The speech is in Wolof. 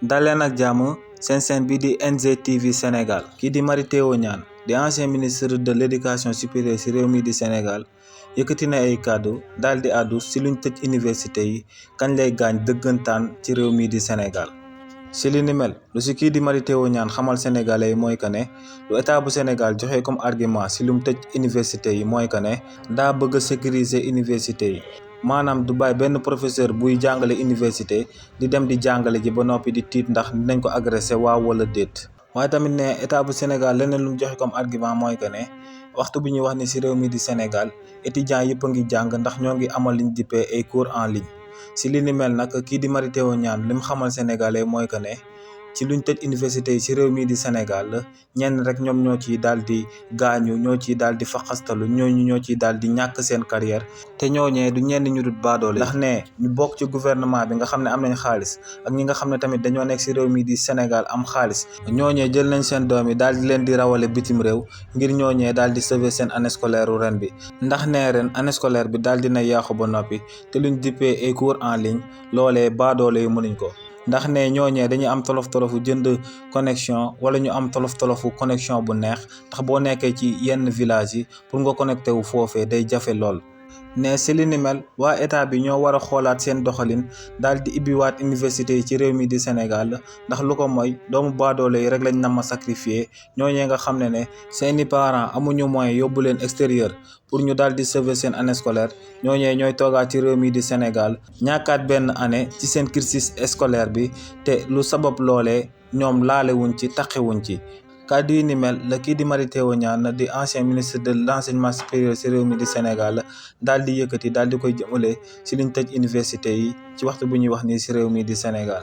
daleen ak jàmm seen chaîne bi di NGTV Sénégal kii di Mary Teuw Niane di ancien ministre de l'éducation supérieure ci réew mi di Sénégal yëkkati na ay kàddu daal di àddu ci luñ tëj université yi kañ lay gaañ dëggantaan ci réew mi di Sénégal. ci li ni mel lu ci kii di Mary Teuw Niane xamal sénégalais yi mooy que ne lu état bu Sénégal joxe comme argument ci lum tëj université yi mooy que ne daa bëgg a sécuriser université yi. maanaam du bàyyi benn professeur buy jàngale université di dem di jàngale ji ba noppi di tiit ndax dinañ ko agressé waaw wala déet. waaye tamit ne état bu Sénégal leneen lu mu joxe comme argument mooy que ne waxtu bi ñuy wax ni ci réew mi di Sénégal étudiants yëpp a ngi jàng ndax ñoo ngi amal liñ dippee ay cours en ligne. ci li ni mel nag kii di Mary Teuw Niane li mu xamal sénégalais mooy que ne ci luñ tëj université yi ci réew mii di Sénégal ñenn rek ñoom ñoo ciy daal di gaañu ñoo ciy daal di faqastalu ñoo ciy daal di ñàkk seen carrière te ñooñee du ñenn ñu dut baadoole ndax ne ñu bokk ci gouvernement bi nga xam ne am nañ xaalis ak ñi nga xam ne tamit dañoo nekk ci réew mii di Sénégal am xaalis ñooñee jël nañ seen doom yi daal di leen di rawale bitim réew ngir ñooñee daal di sauver seen année scolaire u ren bi ndax ne ren année scolaire bi daal dina yàqu ba noppi te luñ dippee ay cours en ligne loolee baadoole yu mënuñ ko ndax ne ñooñee dañuy am tolof-tolofu jënd connexion wala ñu am tolof-tolofu connexion bu neex ndax boo nekkee ci yenn village yi pour nga connecté wu foofee day jafe lool. ne ci li ni mel waa état bi ñoo war a xoolaat seen doxalin daal di ibbiwaat université yi ci réew mi di Sénégal ndax lu ko mooy doomu baadoole yi rek lañ nam ma sacrifier ñooñee nga xam ne seeni parents amuñu moyen yóbbu leen extérieur pour ñu daal di sauver seen année scolaire ñooñee ñooy toogaat ci réew mi di Sénégal ñàkkaat benn année ci seen cursus scolaire bi te lu sabab loolee ñoom laalewuñ ci taqewuñ ci. kàddu yi ni mel la kii di Mary Teuw Niane di ancien ministre de l'enseignement supérieur ci réew mi di Sénégal daal di yëkkati daal di koy jëmale ci liñ tëj université yi ci waxtu bu ñuy wax nii ci réew mi di Sénégal.